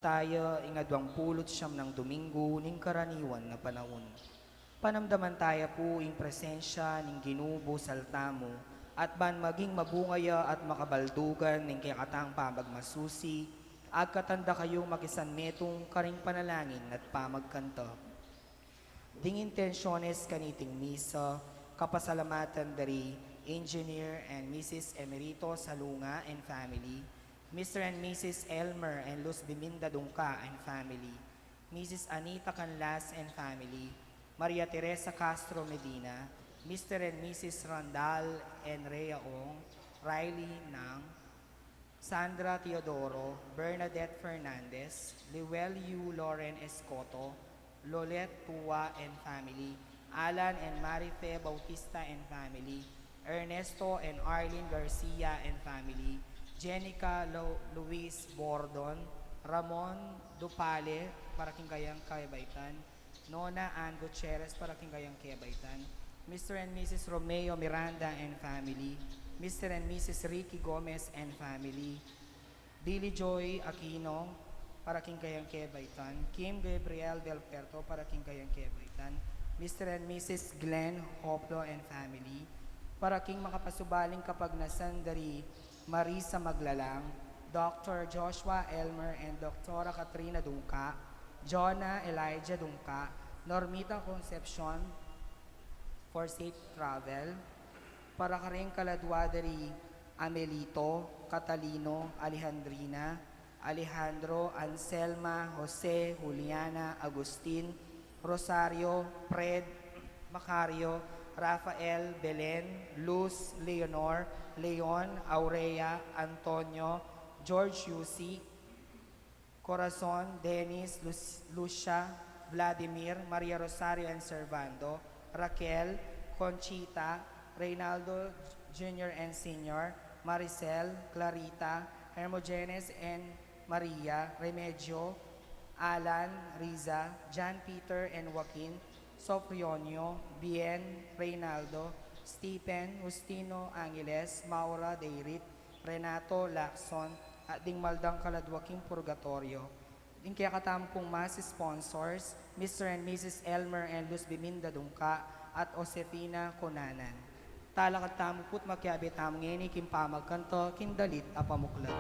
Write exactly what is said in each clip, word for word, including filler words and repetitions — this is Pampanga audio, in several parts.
taya ing aduang pulu't siam nang Domingo ning karaniwan a panaun. Panamdaman taya pu ing presensya ning Ginu bu saltamu, at ban maging mabunga ya at makabaldugan ning kekatang pamagmasusi, agkatan da kayung makisanmetung karing panalangin at pamagkanta. Ding intensyones kaniting misa, kapasalamatan da ri Engineer and Missus Emerito Salunga and family, Mister and Missus Elmer and Luz Biminda Dungca and family, Missus Anita Canlas and family, Maria Teresa Castro Medina, Mister and Missus Randall and Rhea Ong, Riley Nang, Sandra Teodoro, Bernadette Fernandez, Liwel Yu Loren Escoto, Lolet Tua and family, Alan and Marife Bautista and family, Ernesto and Arlene Garcia and family, Jenica Lo-, Luis Bordon, Ramon Dupale, para king kayang kebaitan, Nona Ann Gutierrez, para king kayang kebaitan, Mister and Missus Romeo Miranda and family, Mister and Missus Ricky Gomez and family, Billy Joy Aquino, para king kayang kebaitan, Kim Gabriel Del Puerto, para king kayang kebaitan, Mister and Missus Glenn Hoplo and family, para king makapasubaling kapagnasan da ri Marisa Maglalang, Doctor Joshua Elmer and Doctora Katrina Dungca, Jonah Elijah Dungca, Normita Concepcion, for safe travel, para karing kaladua da ri Amelito, Catalino, Alejandrina, Alejandro, Anselma, Jose, Juliana, Agustin, Rosario, Fred, Macario, Rafael, Belen, Luz, Leonor, Leon, Aurea, Antonio, George Yusi, Corazon, Dennis, Lus-, Lucia, Vladimir, Maria Rosario and Servando, Raquel, Conchita, Reynaldo Junior and Senior, Maricel, Clarita, Hermogenes and Maria, Remedio, Alan, Riza, John Peter and Joaquin, Sofronio, Bien, Reynaldo, Stephen, Justino, Angeles, Maura, Deirit, Renato, Lacson, at ding maldang kaladua king purgatorio. Ding kekatamung mass sponsors, Mister and Missus Elmer and Luz Biminda Dungca, at Josefina Cunanan. Talakad tamu pu't makiabe tamu ngeni king pamagkanta king dalit a pamuklat.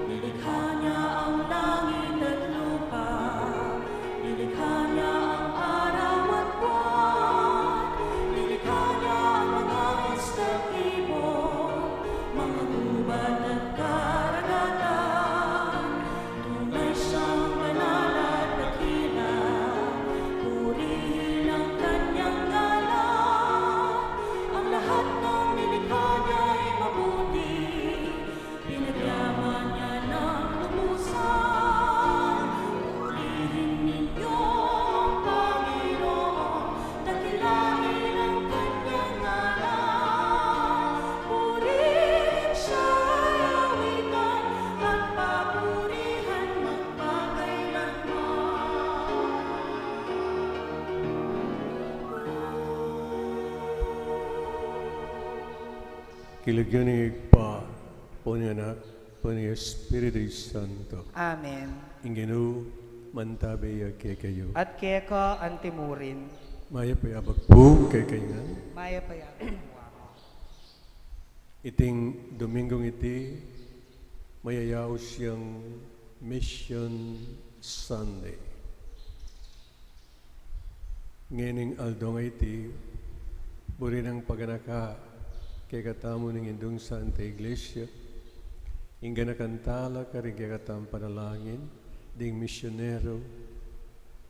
Nilikha niya ang langit at lupa, nilikha niya ang araw at buwan, nilikha niya ang mga isla't ibon, mga gubat at karagatan. Tunay siyang banal at dakila, purihin ang kanyang ngalan. Ang lahat ng nilikha niya'y mabuti, pinagyaman niya ng lubusan. Purihin ninyo ang Panginoon, dakilain ang kanyang ngalan. Purihin siya'y awitan at papurihan magpakailanman. King lagyu ning Ibpa, ampo ning Anak, ampo ning Espiritu Santo. Amen. Ing Ginu mantabi ya kekayu. At keka antimurin. Mayap a abak pu kekayu ngan. Mayap a abak pu. Iting Domingong iti, mayayaus yang Mission Sunday. Ngening aldo a iti, buri nang paganaka kekatamu ning Indung Santa Iglesia ing ganakan tala karing kekatamung panalangin ding misyonero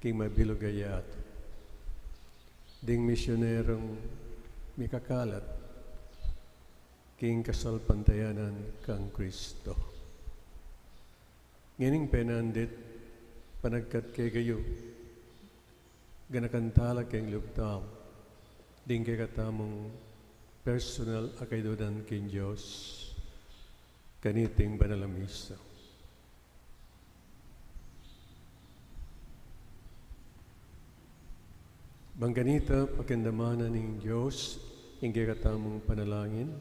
king mabilug a yatu, ding misyonerong mikakalat king kasalpantayanan kang Kristo. Ngening penandit Panagkat kekayu, ganakan tala king lub tamu ding kekatamung personal a kaydudan king Dios kaniting banal a misa. Bang kanita pakindamanan ning Dios ing kekatamung panalangin,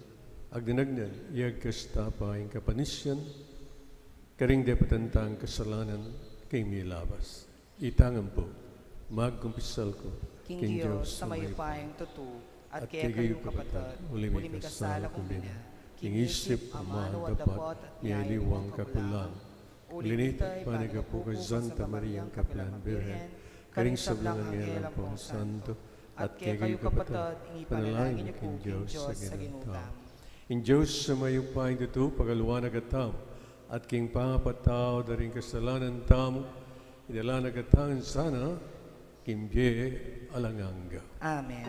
agdanagan na, iyagkas ta pa ing kapanisian karing depatan tang kasalanan king milabas. Ita ngan pu, magkumpisal ku king Dios a mayupayang tutu, at kekayu kapatad, uli mi kasala ku mina king isip, amanu, at dapat, miyaliwang kakulangan. Uli na nita, panyawad ku king Santa Mariang kapilan Birhen, karing sablang anghel ampong santo, at kekayu kapatad, ing ipanalangin yu ku king Dios a Ginu tamu. Ing Dios a mayupayang tutu, pakaluan na katamu, at king pangapatawad da ring kasalanan tamu, idala na katamu sana king bie alang angga. Amen.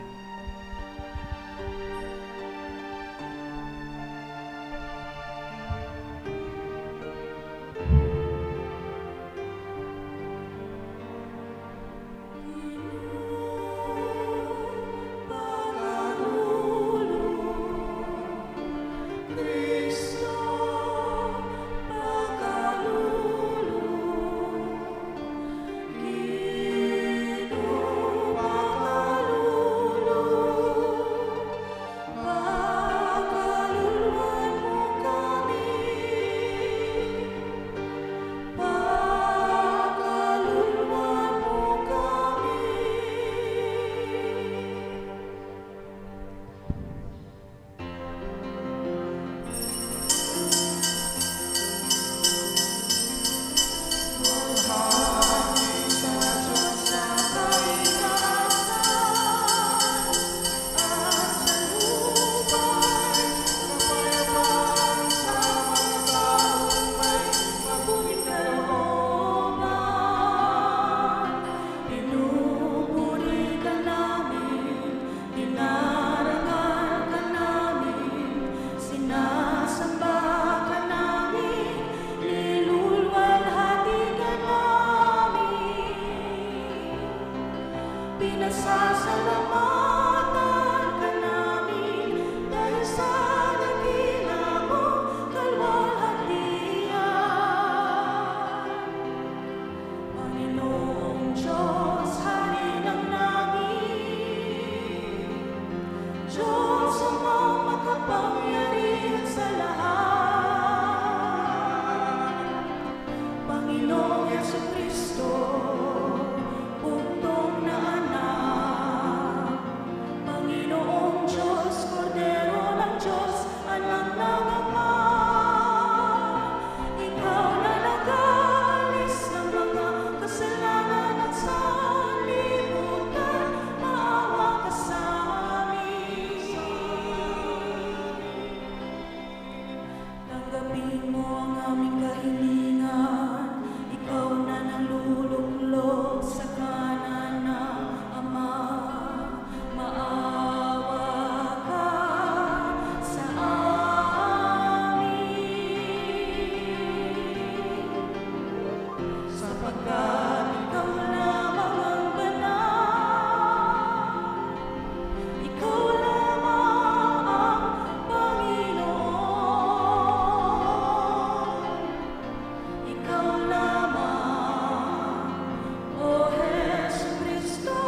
Dinarangal ka namin, sinasamba ka namin, niluluwalhati ka namin, pinasasalamatan ka namin, dahil sa dakila mong kalwalhatian. Panginoong Diyos, Hari ng langit, Diyos Amang makapangyarihan sa lahat, Panginoong Jesucristo, bugtong na Anak, Panginoong Diyos, Kordero ng Diyos, Anak ng Ama, ikaw na nag-alis ng mga kasalanan ng sanlibutan, maawa ka sa amin. Tanggapin mo ang aming kahilingan, ikaw na naluluklok sa kanan ng Ama. Maawa ka sa amin, sapagkat ikaw lamang ang banal, ikaw lamang ang Panginoon. Ikaw lamang, O Jesucristo,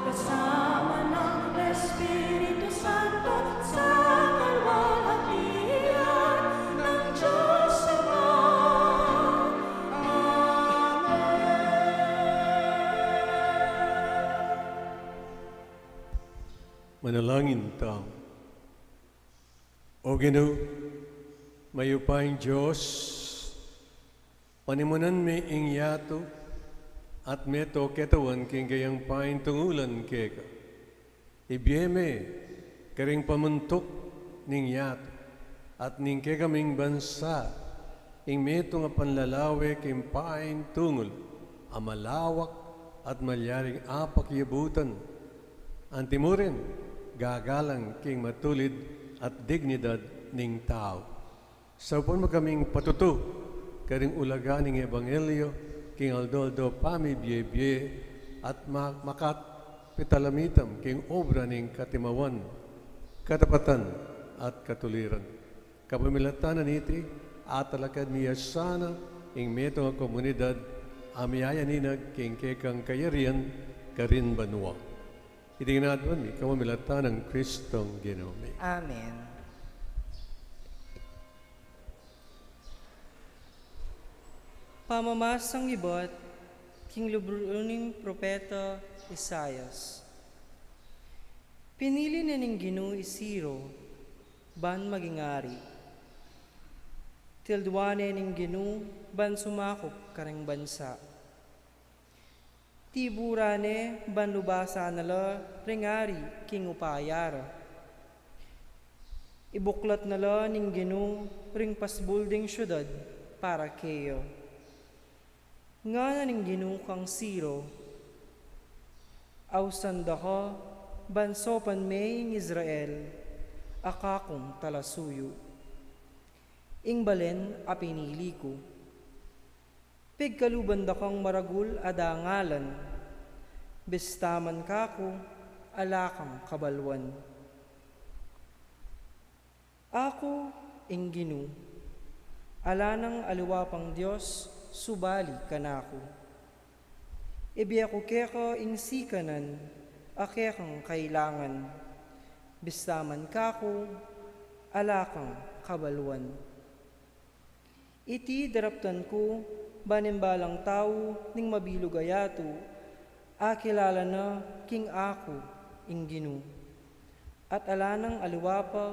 kasama ng Espiritu Santo, sa kalwalhatian ng Diyos Ama. Amen. Manalangin tamu. O Ginu, mayupayang Dios, panimunan mi ing yatu at metung a katawan king kayang paintungulan keka. Ibie me karing pamuntuk ning yatu at ning kekaming bansa ing metung a panlalawe king paintungul a malawak at malyaring apakiabutan. Antimurin, gagalang king matulid at dignidad ning tau. Saupan mu kaming patutu karing ulaga ning ebanghelyo king aldo-aldo pamibie-bie, at ma-, makapitalamit mi king obra ning katimawan, katapatan, at katuliran. Kapamilatan na niti, atalakad mi ya sana ing metung a komunidad a miyayaninag king kekang kayarian karin banua. Iti ngan aduan mi kapamilatan nang Kristong Ginu mi. Amen. Pamamasang ibat king libru ning propeta Isaias. Pinili ne ning Ginu i Ciro ban maging ari. Tilduan ne ning Ginu ban sumakup kareng bansa. Tiburan ne ban lubasan na la ring ari king upaya ra. Ibuklat na la ning Ginu ring pasbul ding siudad para keya. Ngana ning Ginu kang Ciro, ausan da ka ban saupan me ing Israel a kakung talasuyu. Ing balen a pinili ku. Pigkaluban da kang maragul a dangalan, bista man kaku, ala kang kabalwan. Aku ing Ginu, ala nang aliwa pang Dios subali kanaku. Ibie ku keka ing sikanan a kekang kailangan, bista man kaku, ala kang kabalwan. Iti daraptan ku ban ing balang tau ning mabilug a yatu, akilala na king aku ing Ginu, at ala nang aliwa pa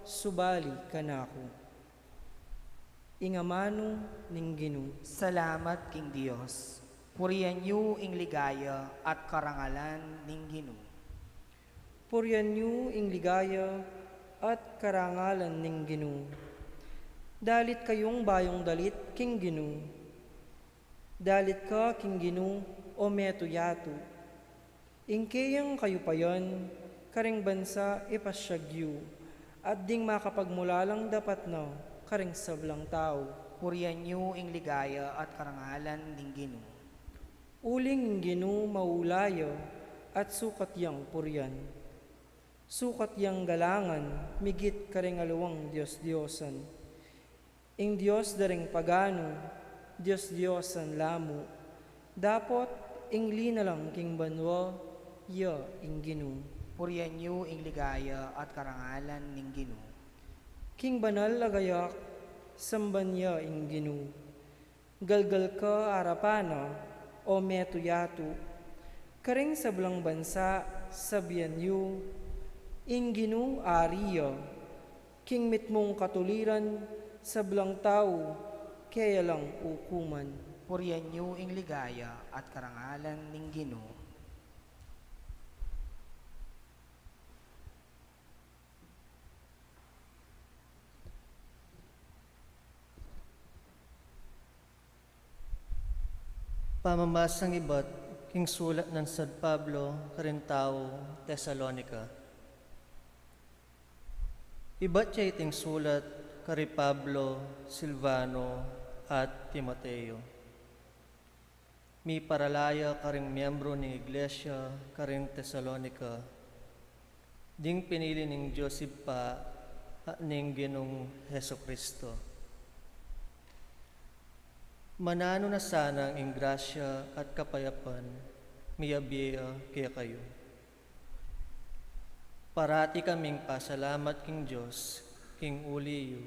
subali kanaku. Ing amanu ning Ginu. Salamat king Dios. Purian yu ing ligaya at karangalan ning Ginu. Purian yu ing ligaya at karangalan ning Ginu. Dalit kayung bayung dalit king Ginu. Dalit ka king Ginu, o metung a yatu. Ing keyang kayupayan kareng bansa ipasiag yu, at ding makapagmulalang dapat na kareng sablang tau. Purian yu ing ligaya at karangalan ning Ginu. Uling ing Ginu maula ya, at sukat yang purian. Sukat yang galangan migit kareng aliwang dios-diosan. Ing dios da ring paganu, dios-diosan la mu. Dapot ing linalang king banua, ya ing Ginu. Purian yu ing ligaya at karangalan ning Ginu. King banal a gayak, samban ya ing Ginu. Galgal ka arapan na, o metung a yatu. Kareng sablang bansa, sabian yu, ing Ginu ari ya. King mitmung katuliran, sablang tau, keya lang ukuman. Purian yu ing ligaya at karangalan ning Ginu. Pamamasang ibat king sulat nang San Pablo karing tau Tesalonica. Ibat ya iting sulat kari Pablo, Silvano, at Timoteo. Miparala ya karing miembro ning iglesia karing Tesalonica, ding pinili ning Dios Ibpa at ning Ginung Jesucristo. Mananu na sanang ing grasya at kapayapan miyabie ya kekayu. Parati kaming pasalamat king Dios king uli yu,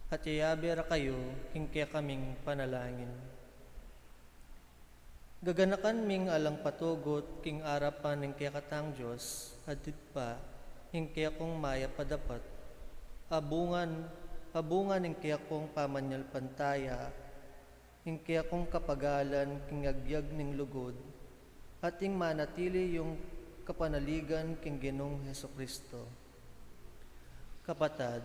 at yayabe ra kayu king kekaming panalangin. Gaganakan ming alang patugut king arapan ning kekatang Dios at Ibpa ing kekong mayap a dapat, a bunga, a bunga ning kekong pamanyalpantaya, ing kekong kapagalan king agyag ning lugud, at ing manatili yung kapanaligan king Ginung Jesucristo. Kapatad,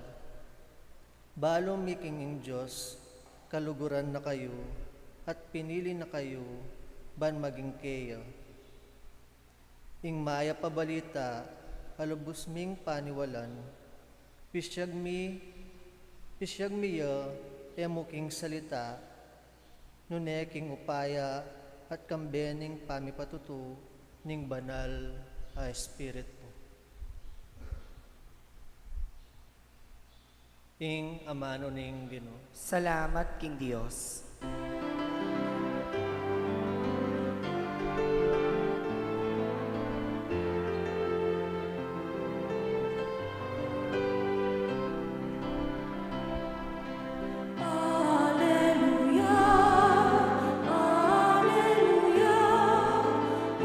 balu mi king ing Dios kaluguran na kayu, at pinili na kayu ban maging keya. Ing mayap a balita a lubus ming paniwalan, pisyag mi, pisyag mi ya e mu king salita, Nune king upaya at kambe ning pamipatutu ning Banal a Espiritu. Ing amanu ning Ginu. Salamat king Dios. Aleluya, aleluya,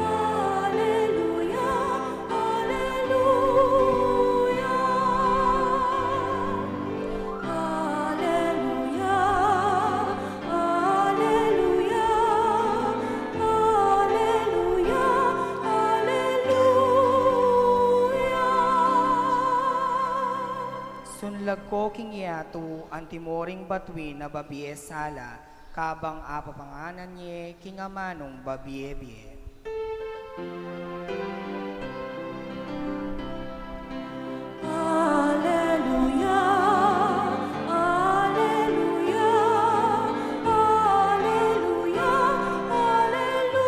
aleluya, aleluya. Aleluya, aleluya, aleluya, aleluya. Sunlag ko king yatu, antimo ring batuin a babie sala, kabang apapanganan ye king amanung babie-bie. Aleluya, aleluya, aleluya, aleluya.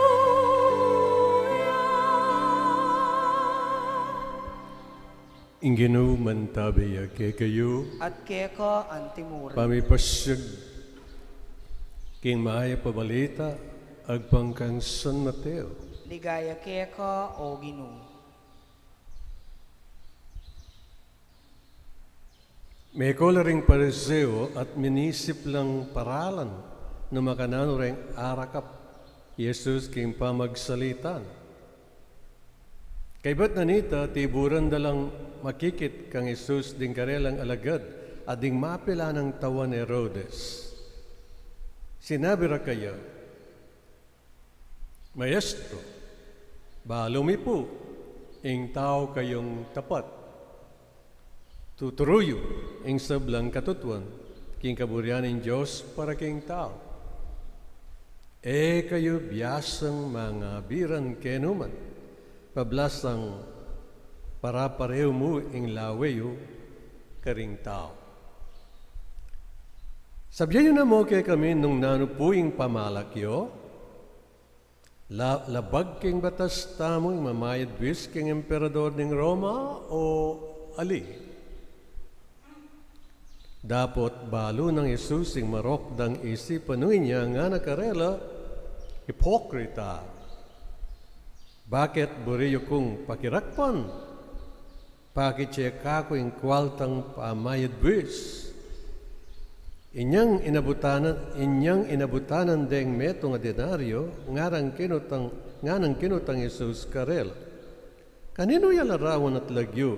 Ing Ginu mantabe ya kekayu. At keka antimurin. Pamipasyag king mayap a balita agpang kang San Mateo. Ligaya keka, o Ginu. Meko la ring Pariseo at minisip lang paralan nung makananu reng arakap i Jesus king pamagsalitan. Kaybat na nita, tiburan da lang makikit kang Jesus ding karelang alagad at ding mapilan nang tauan Herodes. Sinabi ra keya, "Maestro, balu mi pu ing tau kayung tapat. Tuturu yu ing sablang katutuan king kaburian ning Dios para king tau. E kayu biasang mangabiran kenu man, pablasang parapareu mu ing lawe yu karing tau. Sabyan yu na mu kekami nung nanu pu ing pamalak yu? La-, labag king batas tamu ing mamayad buis king emperador ning Roma, o ali?" Dapot balu nang Jesus ing marok dang isipan nung inya, ngana karela, "Hipokrita! Bakit buri yu kung pakirakpan? Pakit ye kaku ing kualtang pamayad buis." Inyang inabutanan, inyang inabutanan deng metung a denaryo, ngarang kinutang, nganang kinutang Jesus karela, "Kaninu ya larawan at lagyu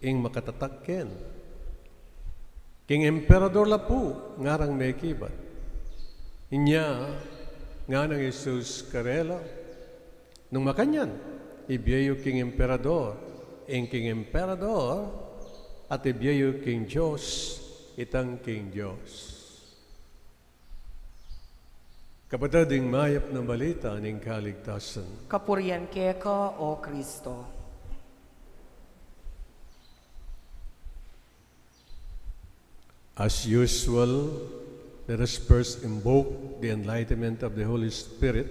ing makatatak keni? King emperador la pu," ngarang mekibat. Inya nganang Jesus karela, "Nung makanyan, ibie yu king emperador ing king emperador, at ibie yu king Dios itang king Dios." Kapatad, ing mayap a balita ning kaligtasan. Kapurian keka, o Kristo. As usual, let us first invoke the enlightenment of the Holy Spirit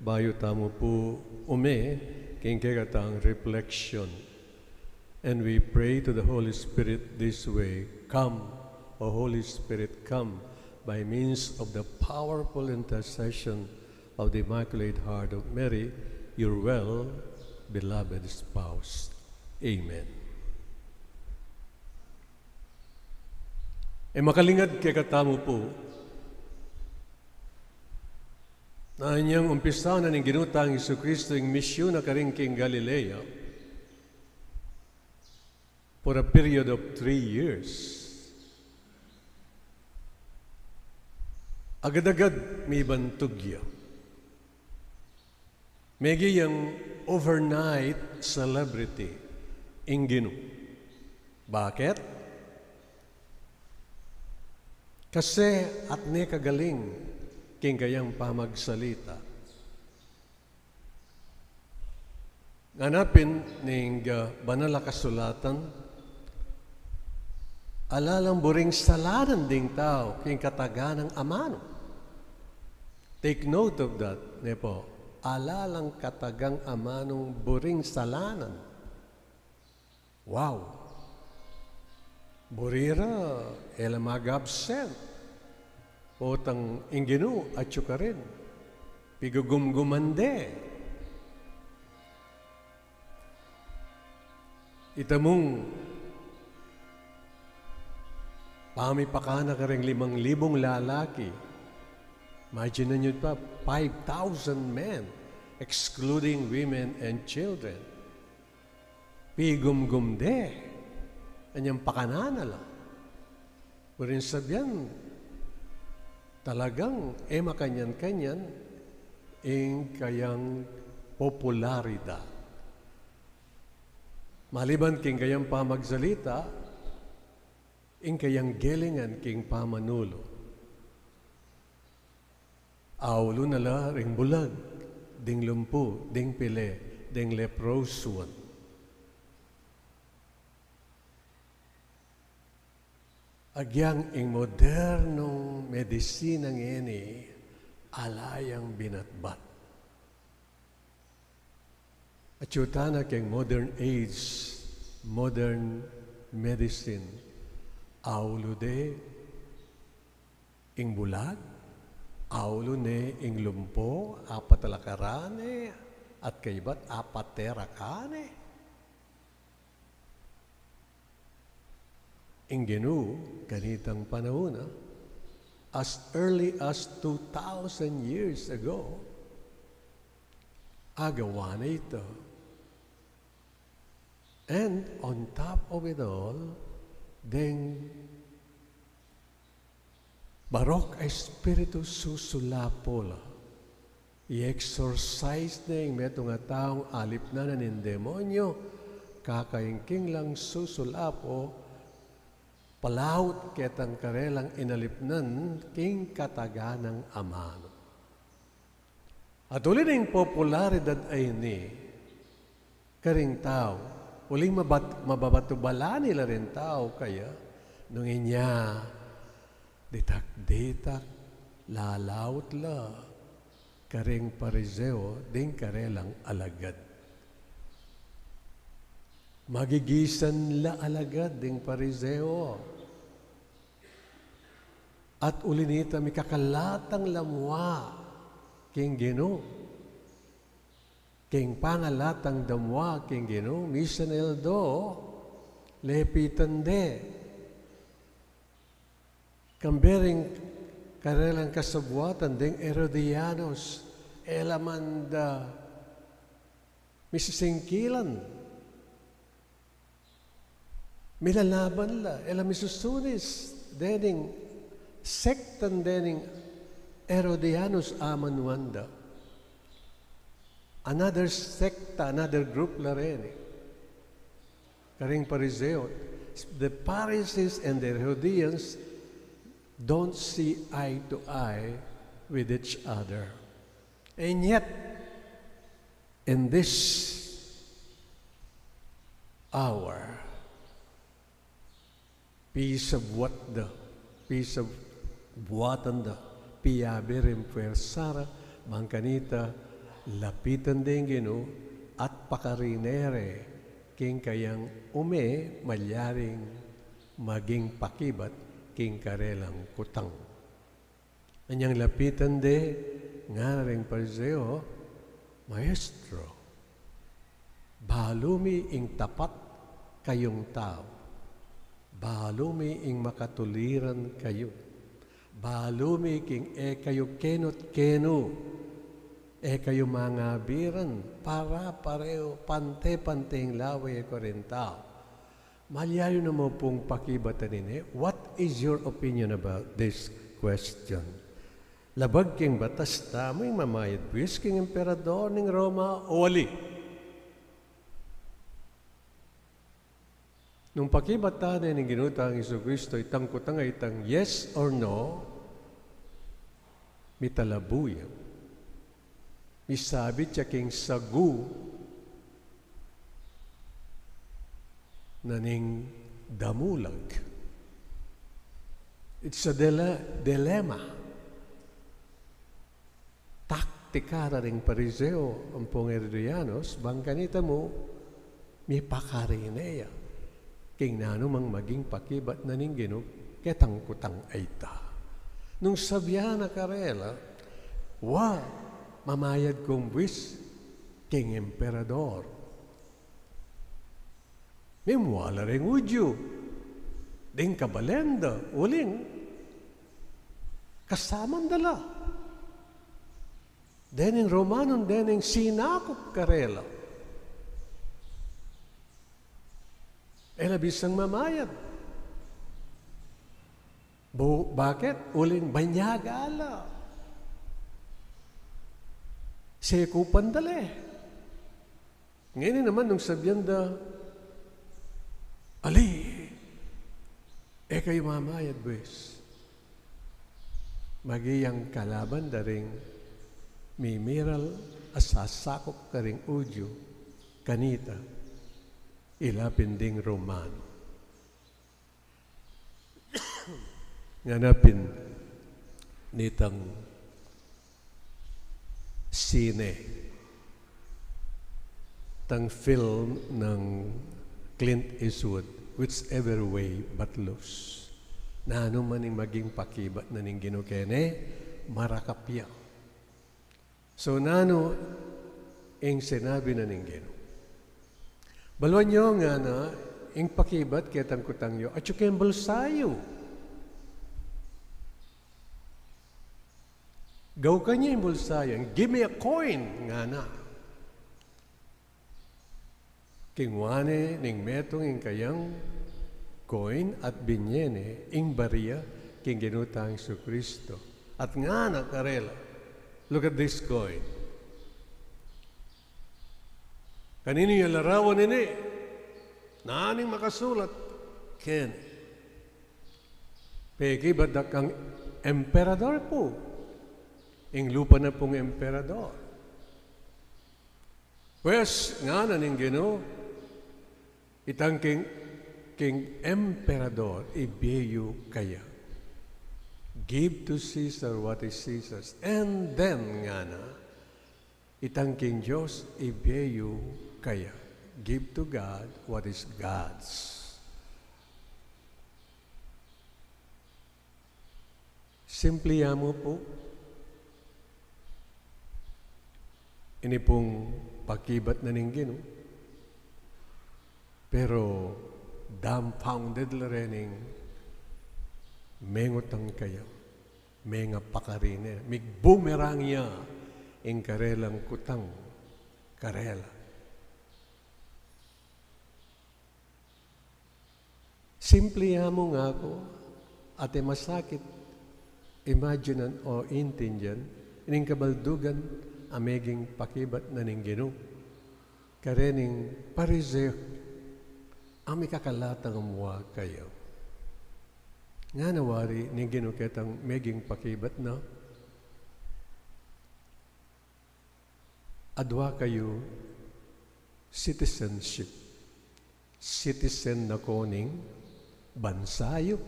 bayu tamu pu ume king kekatang reflection. And we pray to the Holy Spirit this way: "Come, O Holy Spirit, come, by means of the powerful intercession of the Immaculate Heart of Mary, your well beloved spouse." Amen. E makalingad kekatamu pu na inyang umpisa na ning Ginu tang Jesucristo ing misyun na karin king Galilea for a period of three years. Agad-agad mibantug ya. Megi yang overnight celebrity ing Ginu. Bakit? Kasi atne kagaling king kayang pamagsalita. Ngana pin ning, ah, Banal a Kasulatan, ala lang buring salanan ding tau king kataganang amanu. Take note of that, ne po. Ala lang katagang amanung buring salanan. Wow! Buri ra, e la mag-absent. Potang ing Ginu, atyu karin. Pigugumguman de. Ita mung pamipakana karing limang libung lalaki. Imagine ninyo pa, five thousand men, excluding women and children. Pigumgum de, anyang pakanan na la. Buring sabian, talagang e makanyan-kanyan ing kayang popularidad. Maliban king kayang pamagsalita, ing kayang gelingan king pamanulu. Aulu na la ring bulag, ding lumpu, ding pile, ding leprosuan. Agyang ing modernong medisina ngeni, ala yang binatbat. Atyu tana king modern age, modern medicine, aulu de ing bulag, aulu ne ing lumpu, apatalakaran ne, at kaybat apaterakan ne. Ing Ginu, kanitang panaun na, as early as two thousand years ago, agawa na ita. And on top of it all, deng barok a espiritu susulapo la. I-exorcise ne ing metung a taung alipnan na ning demonyo, kakaingking lang susulapo, palaut ketang karelang inalipnan king kataganang amanu. At uli ning popularidad a ini, karing tau, uling mabat-, mababatubalan ila ring tau kaya, nung inya, ditak-ditak, lalaut la, karing Pariseo, ding karelang alagad. Magigisan la alagad ding Pariseo. At uli nita mikakalatang lamua king Ginu. King pangalatang da mua king Ginu, misan el do, lepitan de. Kambe ring karelang kasabuatan deng Herodianos, e la man da misisingkilan. Milalaban la, e la misusunis, dening sektan dening Herodianos amanuan da. Another sekta, another group la reni. Karing Pariseo, the Pharisees and the Herodians don't see eye to eye with each other. And yet, in this hour, pisabuat da, pisabuatan da, piabe ring puersa ra, bang kanita, lapitan de ing Ginu, at pakarine re, king kayang ume, malyaring maging pakibat, king karelang kutang. Anyang lapitan de, ngara ring Pariseo, Maestro, balu mi ing tapat kayung tau, balu mi ing makatuliran kayu, balu mi king e kayu kenut kenu, e kayu mangabiran, para-pareu, pante-pante ing lawe karing tau. Malyayu na mu pung pakibatan ini. What is your opinion about this question? Labag king batas tamu ing mamayad buis king emperador ning Roma o ali? Nung pakibatan ne ning Ginu tang Jesu Kristo itang kutang a itang yes or no, mitalabu ya. Misabit ya king sagu na ning damulag. It's a dile-, dilemma. Tikara ring Pariseo ampong Herodianos, bang kanita mu, mipakari ne ya king nanu mang maging pakibat na ning Ginu ketang kutang a ita. Nung sabian na karela, wa, mamayad kung buis king emperador. Mimua la ring Judio ding kabalen da, uling kasaman da la. Dening Romanu, dening sinakup karela. E la bisang mamayad. Bu-, bakit? Uling banyaga la. Sekupan da la e. Ngeni naman nung sabian da, ali, e kayu mamayad, buis. Maging kalaban da ring mimiral a sasakup karing Judio, kanita, ila pin ding Romanu. Ngana pin nitang sine, tang film nang Clint Eastwood, Whichever Way But Loose. Nanu man ing maging pakibat na ning Ginu kene, marakap ya. So, nanu ing sinabi na ning Ginu? Baluan yu, ngana, ing pakibat ketang kutang yu, atyu keng bulsa yu. Gaukan ye ing bulsa yu, "Give me a coin," ngana. Kingua ne ning metung ing kayang coin at binye ne ing bari ya king Ginu tang Jesucristo. At ngana karela, "Look at this coin. Kaninu ya larawan ini? Nanu ing makasulat keni?" Pekibat da kang emperador pu. Ing lupa na pung emperador. Pwes, ngana ning Ginu, itang king, king emperador, ibie yu kaya. Give to Caesar what is Caesar's. And then, ngana, itang king Dios, ibie yu kaya. Give to God what is God's. Simple ya mu pu ini pung pakibat na ning Ginu. Pero dumbfounded la rening mengutang kaya, mengapakari ne, migboomerang ya ing karelang kutang karela. Simple ya mu ngaku, at e masakit imaginan o intindian, ining kabaldugan a meging pakibat na ning Ginu karening Pariseo a mikakalatang a mua kaya. Ngana wari ning Ginu ketang meging pakibat na, adua kayu citizenship. Citizen na ko ning bansa yu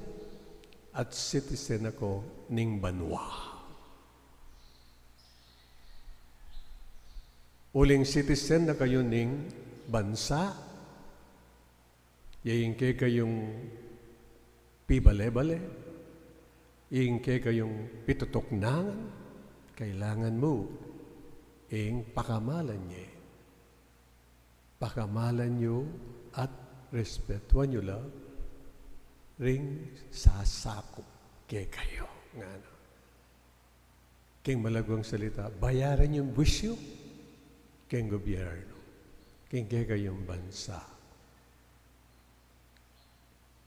at citizen na ko ning banua. Uling citizen na kayu ning bansa, ya ing kekayung pibale-bale, ing kekayung pitutuknangan, kailangan mu ing pakamalan ye. Pakamalan yu at respetuan yu la ring sasakup kekayu, ngana. King malagwang salita, bayaran yung buwis yu king gobyerno, king kekayung bansa.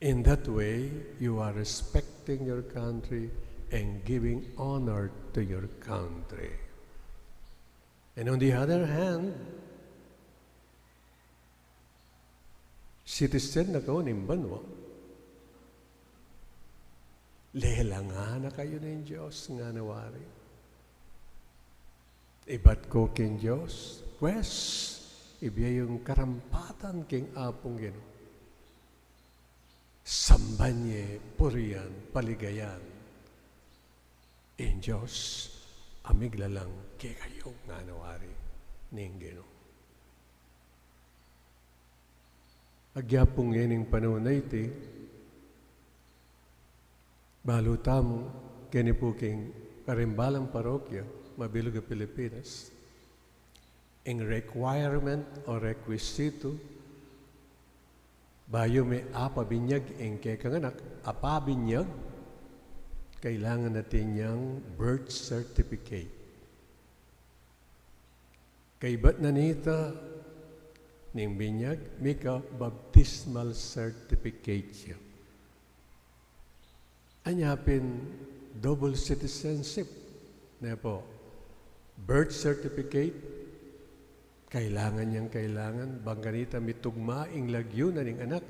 In that way, you are respecting your country and giving honor to your country. And on the other hand, citizen na kayu ning banua, lelangan na kayu ning Dios, ngana wari. Ibat ko king Dios, pwes, ibie yung karampatan king Apung Ginu. Samban ye, purian, paligayan ing Dios amiglalang kekayu, ngana wari ning Ginu. Agyapung ining panaun a iti, balu tamu, keni pu king karing balang parokya, mabilug a Pilipinas, ing requirement o requisito, bayu me apabinyag ing kekang anak, apabinyag, kailangan na atin yang birth certificate. Kaybat na nita ning binyag, mika baptismal certificate ya. Anya pin double citizenship, ne pu? Birth certificate, kailangan yang kailangan, bang kanita mitugma ing lagyu na ning anak,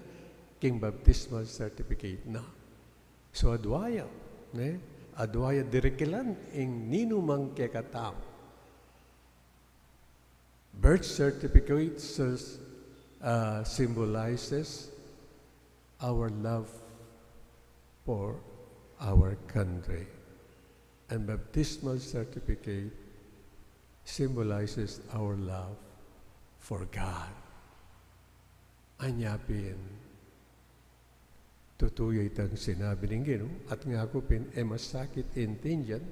king baptismal certificate na. So, adwa ya, ne? Adwa ya dirikilan ing ninumang kekatamu. Birth certificate says, uh, symbolizes our love for our country. And baptismal certificate symbolizes our love for God. Anya pin, tutu ya itang sinabi ning Ginu, at ngaku pin e masakit intindian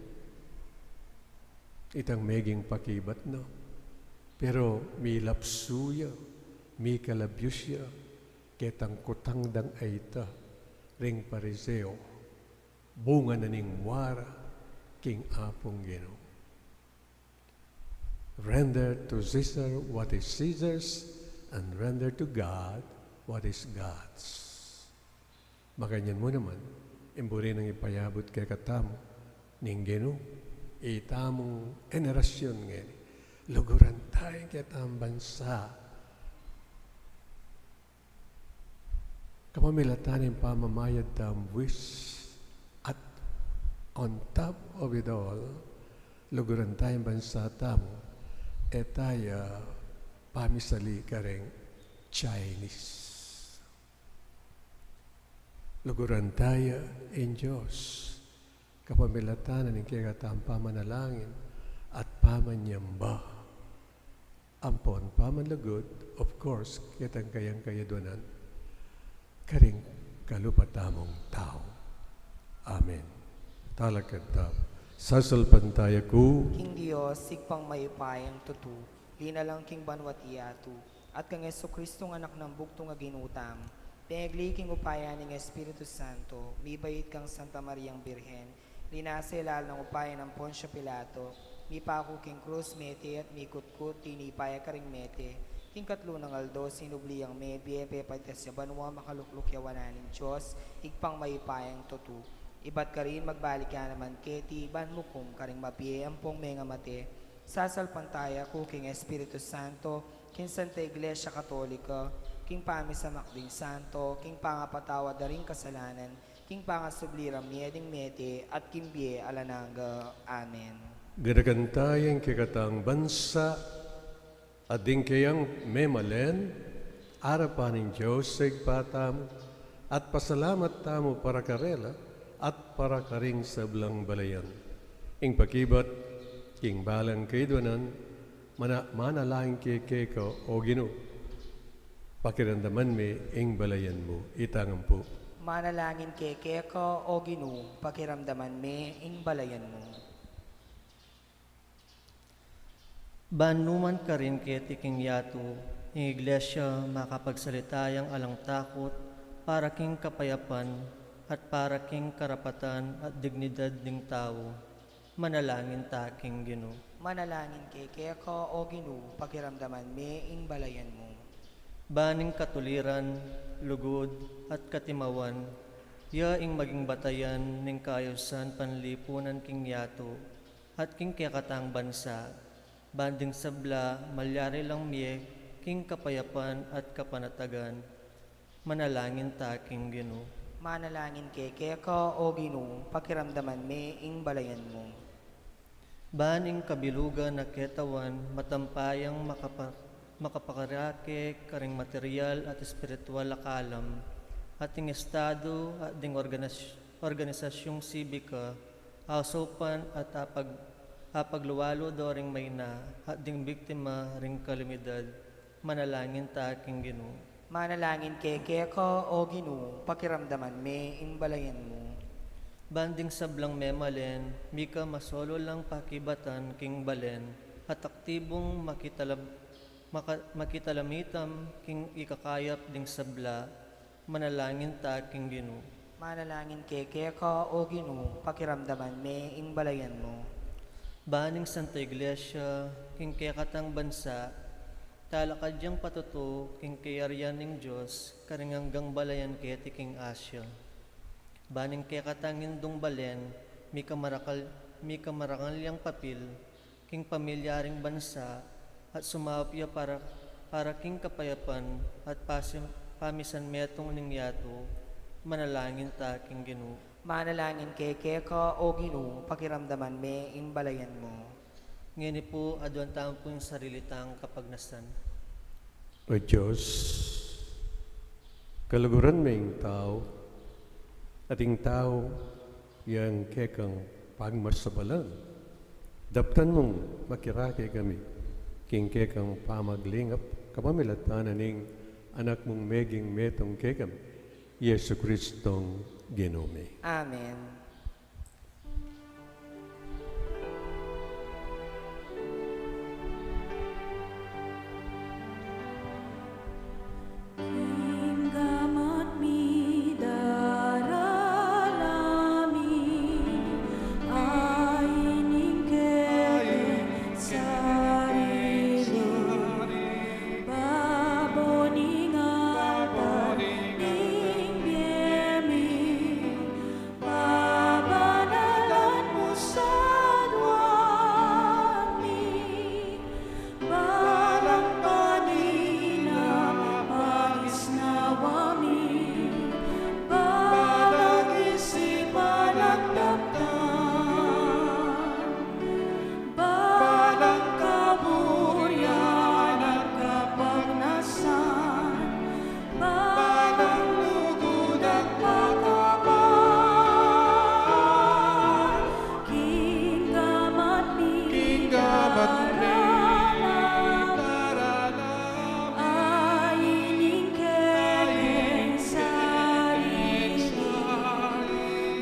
itang meging pakibat na. Pero milapsu ya, mikalabyus ya, ketang kutang dang a ita ring Pariseo, bunga na ning muara king Apung Ginu. Render to Caesar what is Caesar's, and render to God what is God's. Makanyan mu naman, ing buri nang ipayabut kekatamu ning Ginu, itamung henerasyun ngeni, luguran taya ing ketang bansa. Kapamilatan ning pamamayad tang buwis at on top of it all, luguran taya ing bansa tamu, e taya pamisali karing Chinese. Luguran taya ing Dios, kapamilatan ning kekatang pamanalangin at pamanyamba. Ampon pamanlugud, of course, ketang kayang kayaduanan karing kalupa tamung tau. Amen. Talakad tamu. Sasalpantaya ku king Dios, Ibpang mayupayang tutu, linalang king banua't yatu, at kang Jesucristong Anak nang bugtung a Ginu tamu, pinagli king upaya ning Espiritu Santo, mibait kang Santa Mariang Birhen, linasa lalam ning upaya nang Poncio Pilato, mipaku king krus, mete at mikutkut, tinipa ya karing mete, king katlu nang aldo sinubli yang mebie, pepatas ya banua, makalukluk ya wanan ning Dios, Ibpang mayupayang tutu. Ibat karin magbalik ya naman keti, ban mukum karing mabie ampong mengamate. Sasalpantaya ku king Espiritu Santo, king Santa Iglesia Katolika, king pamisamak ding santo, king pangapatawad da ring kasalanan, king pangasubli rang mie ding mete, at king bie alang angga. Amen. Ganakan taya ing kekatang bansa at ding keyang memalen arapan ning Dios Ibpa tamu, at pasalamat tamu para karela at para karing sablang balayan. Ing pakibat king balang kaiduanan, mana-, manalangin ke keka, O Ginu, pakiramdaman me ing balayan mu. Itang ampu. Manalangin ke keka, O Ginu, pakiramdaman me ing balayan mu. Ban numan karin keti king yatu, ing Iglesia makapagsalita yang alang takut para king kapayapan at para king karapatan at dignidad ning tau. Manalangin ta king Ginu. Manalangin ke keka, O Ginu, pakiramdaman me ing balayan mu. Ban ing katuliran, lugud, at katimawan, ya ing maging batayan ning kaayusan panlipunan king yatu, at king kekatang bansa, ban ding sabla malyari lang mie king kapayapan at kapanatagan. Manalangin ta king Ginu. Manalangin ke keka, O Ginu, pakiramdaman me ing balayan mu. Ban ing kabilugan a ketawan, matampa yang makapa-, makapakarake karing material at espiritual a kalam, at ing estado at ding organis-, organisasyung sibika, ausopan at apag-, apaglualu do ring maina at ding biktima ring kalamidad, manalangin ta king Ginu. Manalangin ke keka, O Ginu, pakiramdaman me ing balayan mu. Ban ding sablang memalen, mika masolo lang pakibatan king balen, at aktibung makitalab-, maka-, makitalamitam king ikakayap ding sabla, manalangin ta king Ginu. Manalangin ke keka, O Ginu, pakiramdaman me ing balayan mu. Ban ning Santa Iglesia, king kekatang bansa, talakad yang patutu king kayarian ning Dios, karing anggang balayan keti king Asia. Ban ning kekatang indung balen, mika marakal, mika marakal yang papil, king pamilya ring bansa, at sumaup ya para, para king kapayapan at pasim-, pamisan metung ning yatu, manalangin ta king Ginu. Manalangin ke keka, O Ginu, pakiramdaman me ing balayan mu. Ngeni pu, aduan tamu pu ing sarili tang kapagnasan. O Dios, kaluguran me ing tau, at ing tau yang kekang pagmasabalan. Daptan mung makirake kami king kekang pamaglingap, kapamilatan na ning Anak mung meging metung kekami, Jesucristong Ginu mi. Amen. King gamat mi darala mi, ain ing kekeng sarili, babo ning apat ning bie mi, babanalan mu sa duang mi, balang panina, pagisnawa mi, balang isipan at daptan, balang kaburian at kapagnasan, balang lugud at pakapan, king gamat mi, king gamat mi darala mi, ain ing kekeng sarili,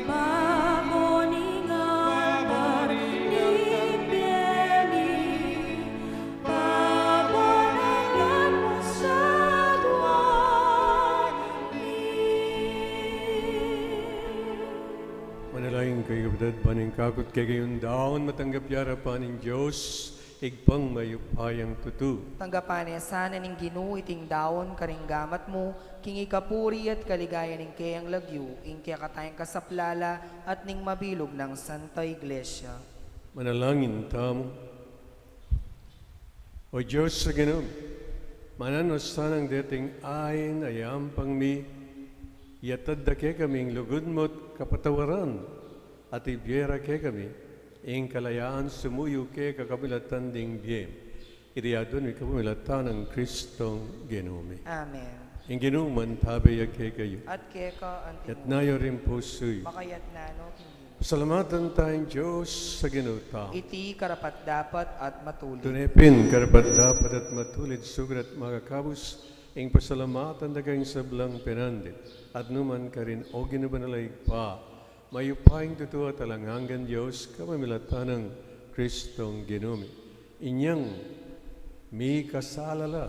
babo ning apat ning bie mi, babanalan mu sa duang mi. Manalangin kayu, kapatad, ban ing kakut kekayung daun matanggap ya king arapan ning Dios, Ibpang mayupayang tutu. Tanggapan na sana ning Ginu iting daun karing gamat mu, king ikapuri at kaligayan ning keyang lagyu, ing kekatang kasaplalan at ning mabilug nang Santa Iglesia. Manalangin tamu. O Dios a Ginu, mananu sanang deting ain a yampang mi, yatad da kekami ing lugud mu't kapatawaran, at ibie ra kekami ing kalayaan sumuyu keka kapamilatan ding bie. Iti aduan mi kapamilatan nang Kristong Ginu mi. Amen. Ing Ginu mantabe ya kekayu. At keka anti mu. Itas yu ring pusu yu. Makaitas no king Ginu. Pasalamatan taya ing Dios a Ginu tamu. Iti karapat-dapat at matulid. Tune pin karapat-dapat at matulid, sukat at makakabus, ing pasalamatan da ka king sablang penandit at nu man karin, O Ginu banal a Ibpa, mayupayang tutu at alang anggang Dios, kapamilatan nang Kristong Ginu mi. Inyang mikasala la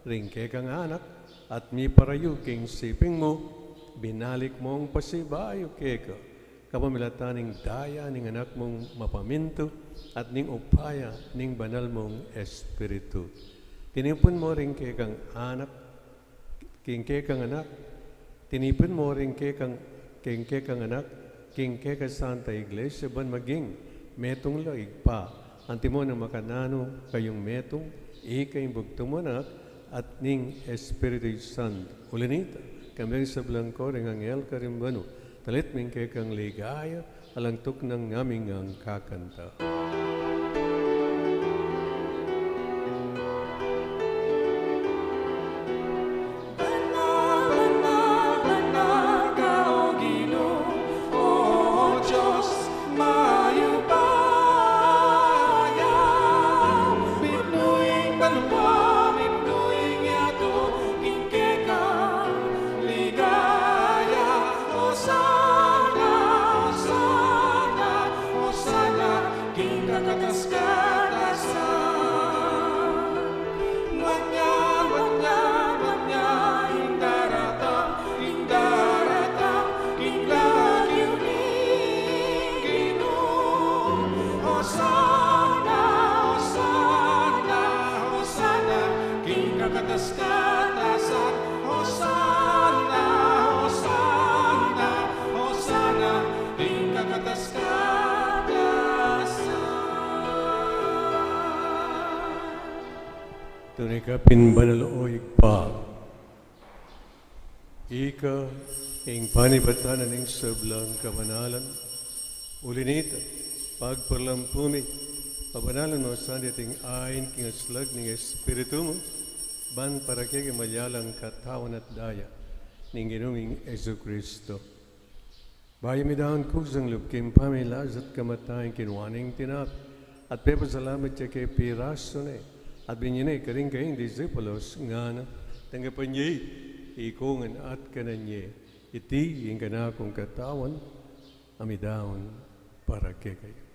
ring kekang anak at miparayu king siping mu, binalik mung pasibayu keka kapamilatan ning daya ning Anak mung mapamintu at ning upaya ning Banal mung Espiritu. Tinipun mu ring kekang anak king kekang anak, tinipun mu ring kekang, king kekang anak, king kekang Santa Iglesia, ban maging metung la, Ibpa, antimo nang makananu kayung metung, ika ing bugtung mung Anak at ning Espiritu Santo. Uli na nita, kambe ring sablang koro ning anghel karin banua, talit mi ing kekang ligaya, alang tuknang ngaming kakanta. Banal, banal, banal ka, O Ginu, O Dios mayupaya. Tune ka pin banal, o Ibpa. Ika ing panibatan ning sablang kabanalan. Uli nita, pagparalampu mi, pabanalan mu sa ing ain king aslag ning Espiritu mu, ban para kekami malyalang katawan at daya ning Ginu ming Jesucristo. Bayu mi daun kuzang lub king pamilazat kamatayan, kinua ne ing tinape, at pepasalamat ya ke, pirasu ne, at binie ne karing kayang disipulus, ngana, tanggapan ye, ikongan at kanan ye, iti ing kanakung katawan, a midaun para kekayu.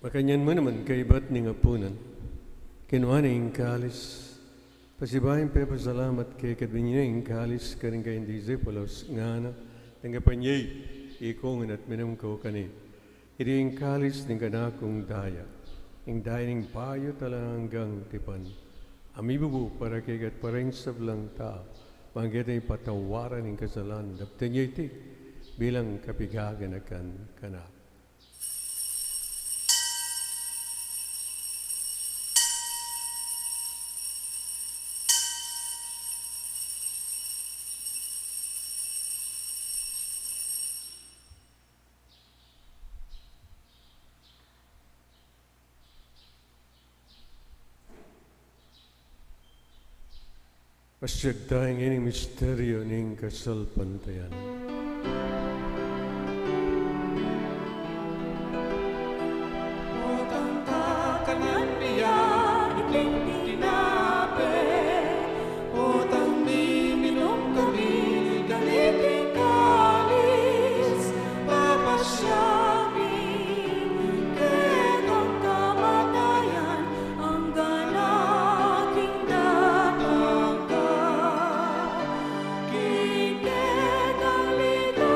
Makanyan mu naman kaibat ning apunan, kinua ne ing kalis, pasibayu yang pepasalamat keka, binie ne ing kalis karing kayang disipulus, ngana, tanggapan ye, ikongan at minum kayu keni. Iti ing kalis ning kanakung daya, ing daya ning bayu at alang anggang tipan, a mibubu para keka at para king sablang tau, ban keta ipatawaran ing kasalanan. Daptan ye iti bilang kapaganakan kanaku. Pasiag taya king misteryu ning kasalpantayanan. Potang kakanyan mi ya iting tinape, potang miminum kami kaniting kalis, papasiag mi kekang kamatayan, anggang ating datang ka, king kekang ligaya.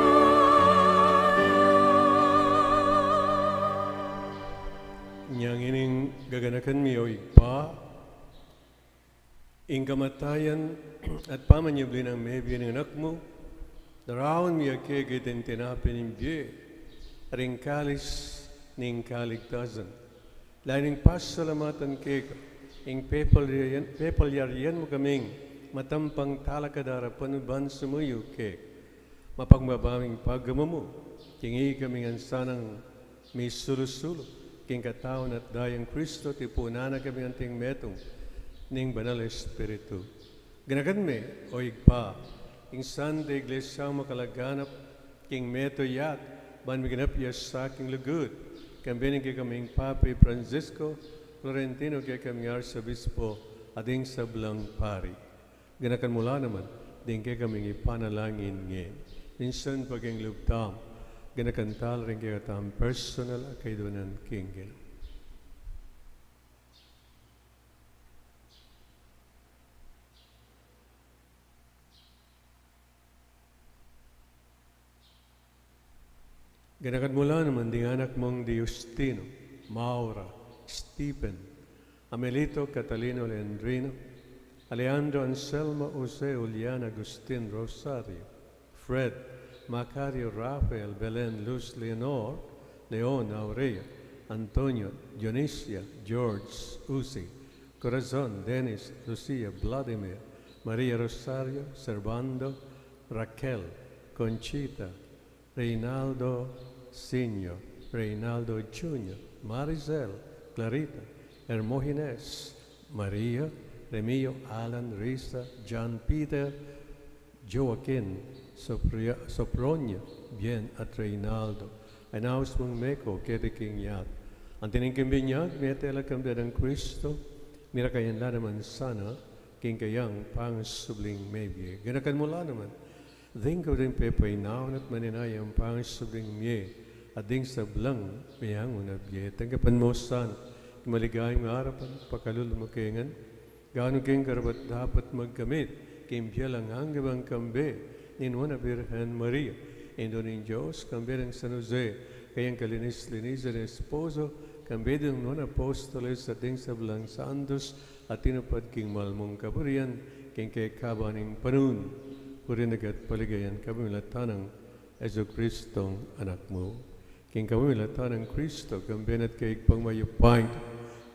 Inyang ini ing gaganakan mi, o Ibpa, ing kamatayan at pamanyubli nang mebie ning Anak mu, daraun mi ya keka iting tinape ning bie, at ing kalis ning kaligtasan. Lalu ning pasalamatan keka, ing pepalyarian, pepalyarian mu kaming matampang talakad king arapan mu ban sumuyu keka. Mapagmababang pagmamanu mu, king ikami ngan sanang misulu-sulu king katawan at daya nang Kristo, tipunan na kami anting metung ning Banal Espiritu. Ganakan me, o Ibpa, ing Santa Iglesia makalaganap king metung ya, ban miganap ya sa king lugud, kambe ning kekaming Papa Francisco, Florentino kekaming Arsobispo, at ding sablang pari. Ganakan mu la naman ding kekaming ipanalangin ngeni. Minsan pa king lub tamu, ganakan tala ring kekatamung personal a kaidunan king Ginu. Ganakan mu la naman ding anak mung di Justino, Maura, Stephen, Amelito, Catalino, Leandrino, Alejandro, Anselmo, Jose, Julian, Agustin, Rosario, Fred, Macario, Rafael, Belen, Luz, Leonor, Leon, Aurea, Antonio, Dionisia, George, Uzi, Corazon, Dennis, Lucia, Vladimir, Maria, Rosario, Servando, Raquel, Conchita, Reynaldo Senior, Reynaldo Junior, Maricel, Clarita, Hermogines, Maria, Remio, Alan, Risa, John Peter, Joaquin, Sopria-, Sopronia, Bien, at Reynaldo. Ay naus mung meko keti king yat. Anti ning king binyag, mete la kambe nang Kristo, mirakayan la naman sana king kayang pangasubling mebie. Ganakan mu la naman ding kawding pepainaun at maninayang pangasubling mie, at ding sablang meangu na bie. Tanggapan mu sana king maligayang arapan, pakalulu mu ke ngan, Ganu king karapat-dapat magkamit king bie alang angga bang kambe ning Nuan a Birhen Maria, Indu ning Dios, kambe nang San Jose, kayang kalinis-linisan a esposo, kambe ding nuan a apostoles at ding sablang santos a tinupad king mal mung kaburian king kekaban ning panun, purian da ka at paligayan kapamilatan nang Jesucristong Anak mu. King kapamilatan nang Kristo, kambe na at kaybat mayupaya,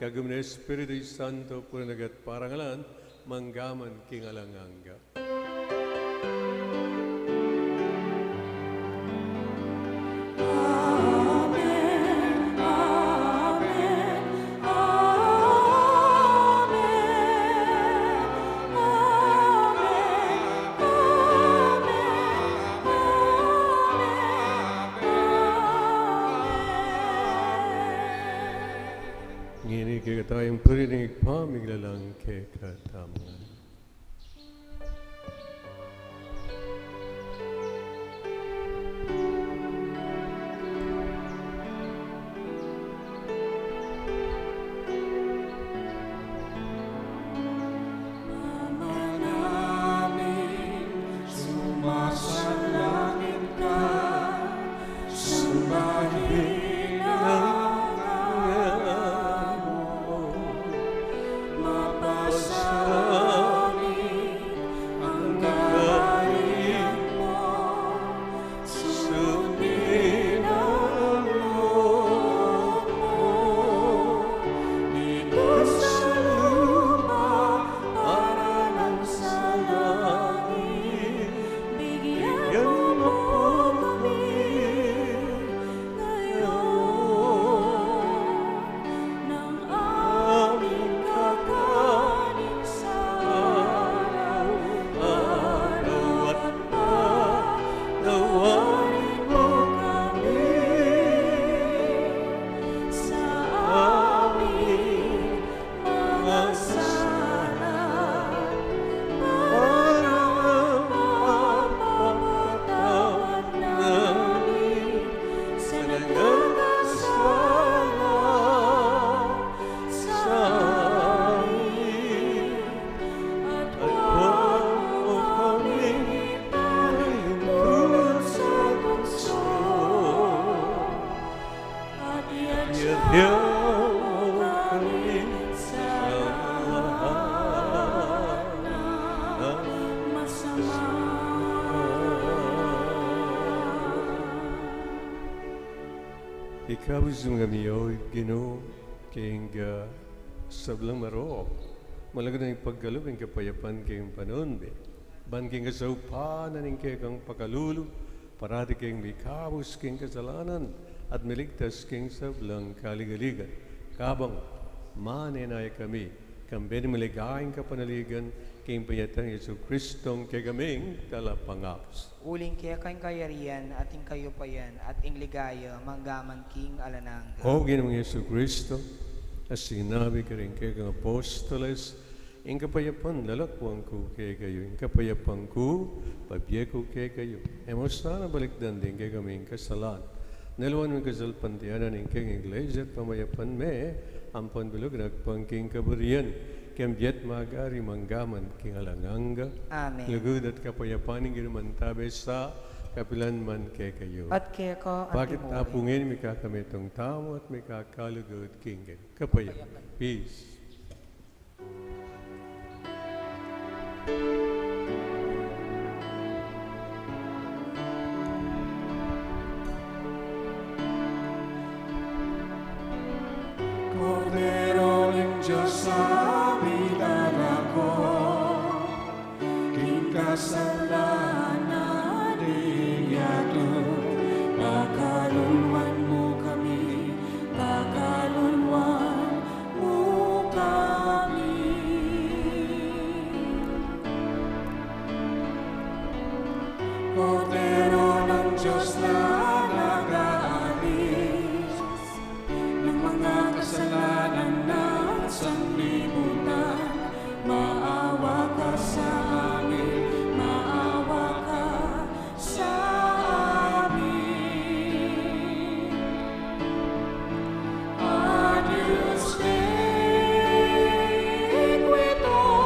kagum ning Espiritu Santo, purian da ka at parangalan, mangga man king alang angga. Ngeni kekatamu ing purining Ibpa, miglalang kekatamu ngan. Ama namin, sumasalangit ka, sambahin ang ngalan mo, mapasa sa amin ang kaharian mo, sundin ang loob mo dito sa lupa para nang sa langit. Bigyan mo po kami ngayon ng aming kakanin sa araw-araw at patawarin mo kami sa aming mga sala, para mapapatawad namin sa nagkakasala sa amin. At huwag mo kaming ipahintulot sa tukso, at iadya mo kami sa lahat ng masama. Ikabus mu kami, O Ginu, king, ah, sablang marok, malugud nang ipagkalub ing kapayapan king panun mi. Ban king kasaupan na ning kekang pakalulu, parati kaming mikabus king kasalanan at miligtas king sablang kaligaligan. Kabang manenaya kami, kambe ning maligayang kapanaligan, king pamilatan nang Jesucristong kekaming Talapangabus. Uling keka ing kayarian, at ing kayupayan, at ing ligaya, mangga man king alang angga. O Ginung Jesucristo, a sinabi karing kekang apostoles, ing kapayapan lalakwan ku kekayu, ing kapayapan ku bibie ku kekayu. E mu sana balikdan ding kekaming kasalanan, nune lawan mu ing kasalpantayanan ning kekang Iglesia at pamayapan me, ampon bilug na agpang king kaburian, kambe at magari mangga man king alang angga. Amen. Lugud at kapayapan ning Ginu mantabe sa kapilan man kekayu. At keka anti mu rin. Bakit apu ngeni mikakamitung tamu at mikakalugud king kapayapan? Peace. Kordero ning Dios a milalako king kasalanan ning yatu, pakaluluan mu kami, pakaluluan mu kami. Kordero ng Diyos na nag-aalis ng mga kasalanan ng sanlibutan, maawa ka sa amin, maawa ka sa amin. Adios te, quito.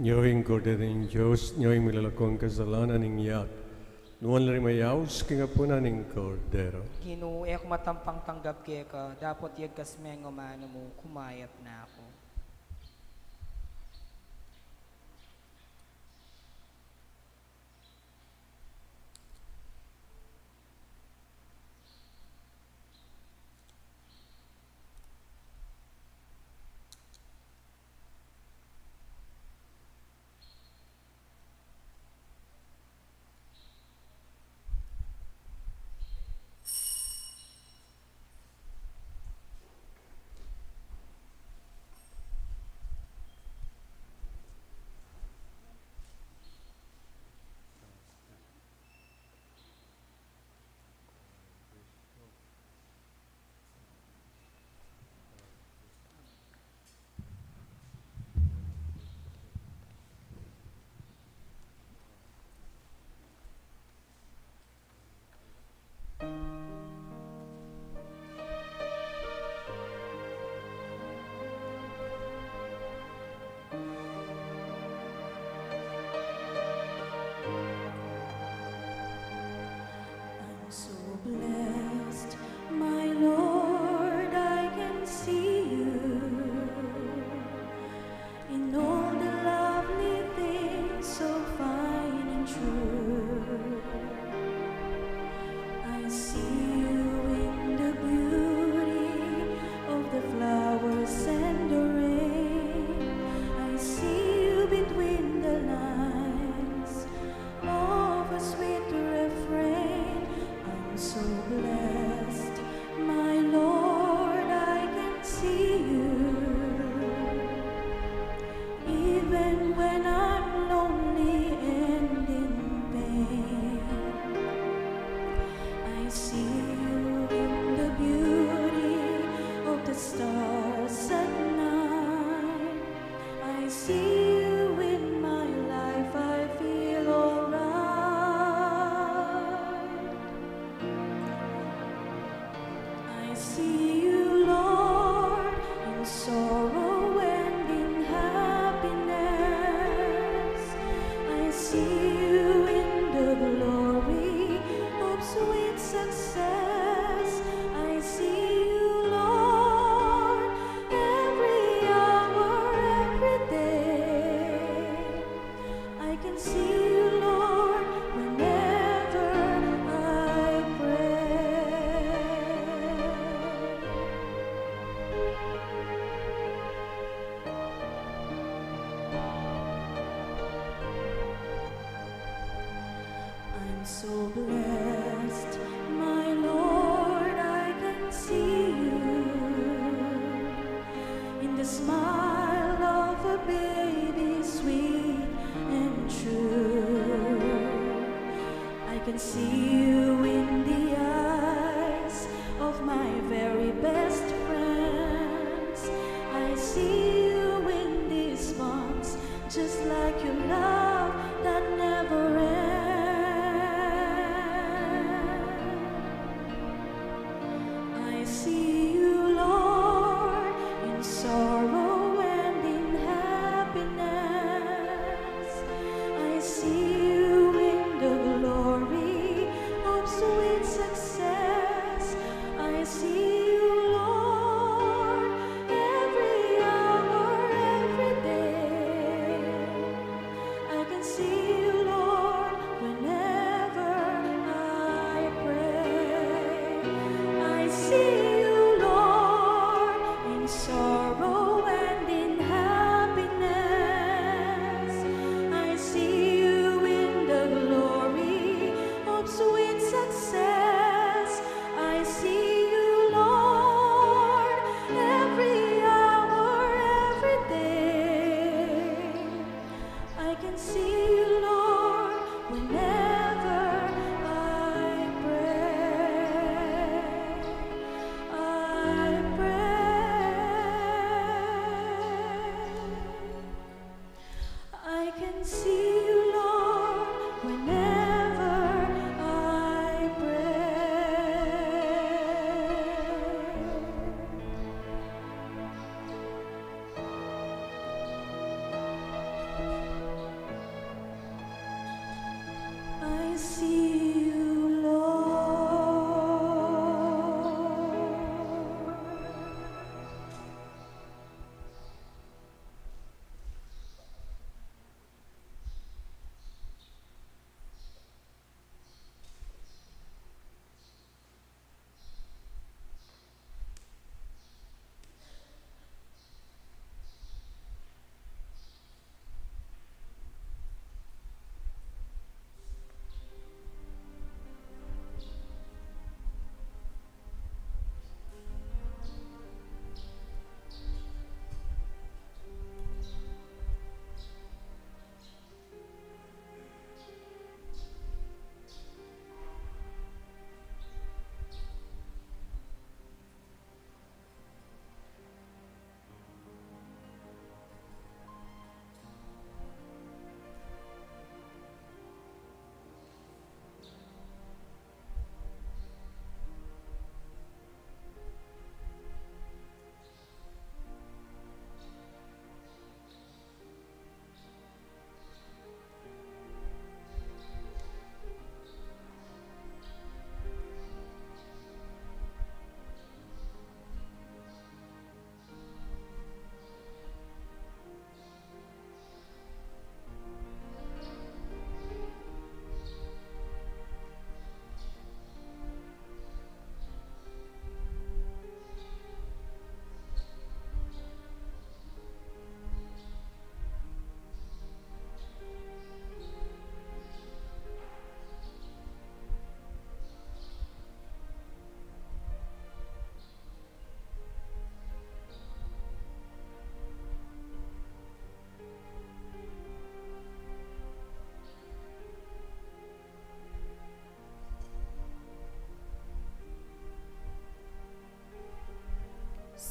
Nyo ing Kordero ning Dios, nyo ing milalako king kasalanan ning yatu. Nuan la ring mayaus king apunan ning Kordero. Ginu, e ku matampang tanggap keka, dapot yagkas me ing amanu mu, kumayap na ku. I'm so blessed, my Lord, I can see you in all the lovely things so fine and true. I see you in the beauty of the flowers and the rain. I see you between the lines of a sweet refrain. I'm so blessed, my Lord, I can see you. Even when I'm lonely and in pain, I see you in the beauty of the stars at night. I see you in my life, I feel alright. I see you, Lord, in sorrow and in happiness. I see you in the glory of sweet success. I see you, Lord, every hour, every day. I can see you, Lord, whenever I pray. I'm so blessed, my Lord, I can see you in the smile of a baby, sweet and true. I can see you in the eyes of my very best friends. I see you in these bonds, just like your love that never ends. I see you, Lord, in sorrow and in happiness. I see you in the glory of sweet success. I see you, Lord, every hour,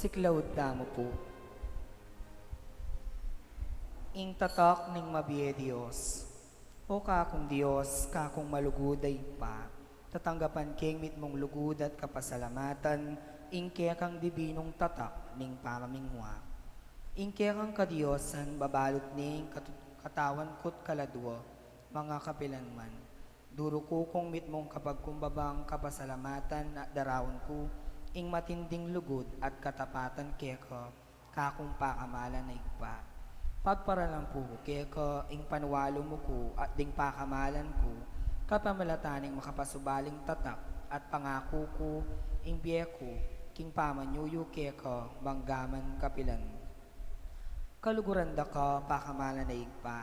Siklaud tamu pu. Ing tatak ning mabie Dios. O kakung Dios, kakung malugud a Ibpa, tatanggapan keng mitmung lugud at kapasalamatan ing kekang dibinung tatak ning pamamingwa. Ing kekang kadiosan babalut ne ing katu-, katawan ku't kaladua, mangakapilan man. Duruku kung mitmung kapagkumbabang kapasalamatan at daraun ku ing matinding lugud at katapatan keka, kakung pakamalan a Ibpa. Pagparalan pu ku keka ing paniwalu mu ku at ding pakamalan ku, kapamilatan ning makapasubaling tatak at pangaku ku ing bie ku king pamanyuyu keka manggaman kapilan. Kaluguran da ka, pakamalan a Ibpa,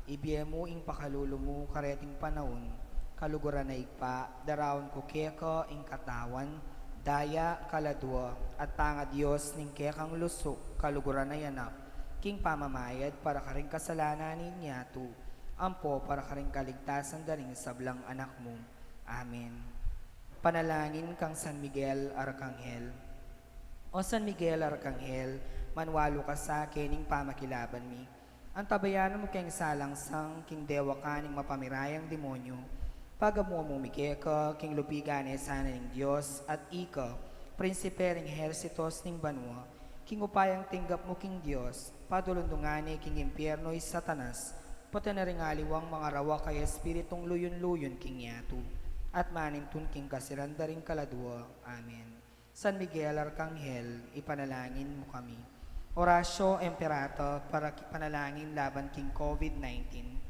ibie mu ing pakalulu mu kareting panaun. Kaluguran a Ibpa, daraun ku keka ing katawan, daya, kaladua, at pangadios ning kekang lusuk, kaluguran a Anak, king pamamayad para karing kasalanan ning yatu, ampo para karing kaligtasan da ring sablang anak mu. Amen. Panalangin kang San Miguel Arkanghel. O San Miguel Arkanghel, manwalu ka sa kening pamakilaban mi. Antabayanan mu keng salangsang king dewakan ning mapamirayang demonyu. Pagamu-amu mi keka king lupigan e sana ning Dios at ika, prinsipe ring ehersitos ning banua, king upayang tinggap mu king Dios, padulundungan ne king impiernu i Satanas, pati na ring aliwang mangarawak a espiritung luyun-luyun king yatu, at manintun king kasiran da ring kaladua. Amen. San Miguel Arkanghel, ipanalangin mu kami. Horatio Imperator, para ki-, panalangin laban king COVID nineteen.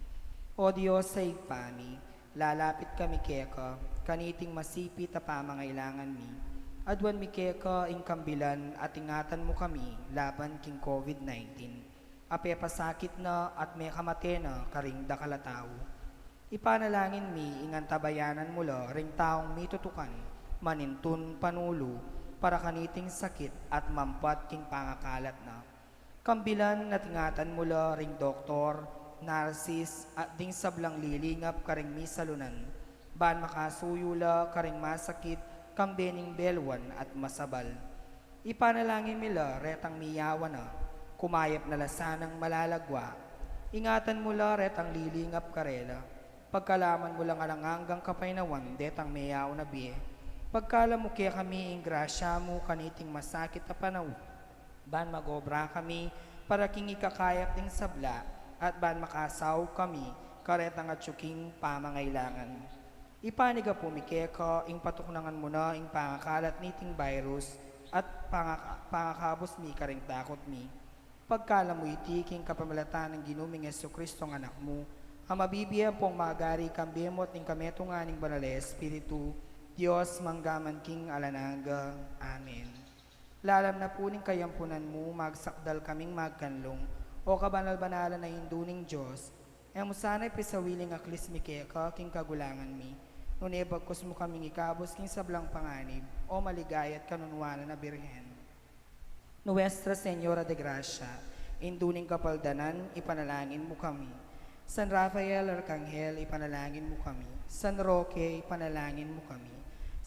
O Dios a Ibpa mi, lalapit kami keka, kaniting masipit a pamangailangan mi. Aduan mi keka ing kambilan at ingatan mu kami laban king COVID nineteen. A pepasakit na at mekamate na karing dakal a tau. Ipanalangin mi ing antabayanan mu la ring taung mitutukan, manintun panulu, para kaniting sakit at mampat king pangakalat na. Kambilan at ingatan mu la ring doktor, narsis, at ding sablang lilingap karing misalunan, ban makasuyu la karing masakit, kambe ning beluan at masabal. Ipanalangin mi la retang miyawa na, kumayap na la sanang malalagwa. Ingatan mu la retang lilingap karela. Pagkalaman mu lang alang anggang kapaynawan detang meyaun a bie. Pagkalam mu kekami ing grasya mu kaniting masakit a panaun, ban mag-obra kami para king ikakayap ding sabla, at ban makasaup kami karetang atyu king pamangailangan. Ipanyawad mi keka ing patuknangan mu na ing pangakalat niting virus at pangaka-, pangakabus mi karing takut mi. Pagkalam mu iti king kapamilatan nang Ginu ming Jesucristo a Anak mu, a mabibie ampong magari kambe mu at ning kametungan ning Banal a Espiritu, Dios mangga man king alang angga. Amen. Lalam na pu ning kayampunan mu, magsakdal kaming magkanlung, O kabanal-banalan a Indu ning Dios, e mu sana ipisawili ing aklis mi keka king kagulangan mi, nune bagkus mu kaming ikabus king sablang panganib, O maligaya at kanunuanan a Birhen. Nuestra Señora de Gracia, Indu ning Kapaldanan, ipanalangin mu kami. San Rafael Arkanghel, ipanalangin mu kami. San Roque, ipanalangin mu kami.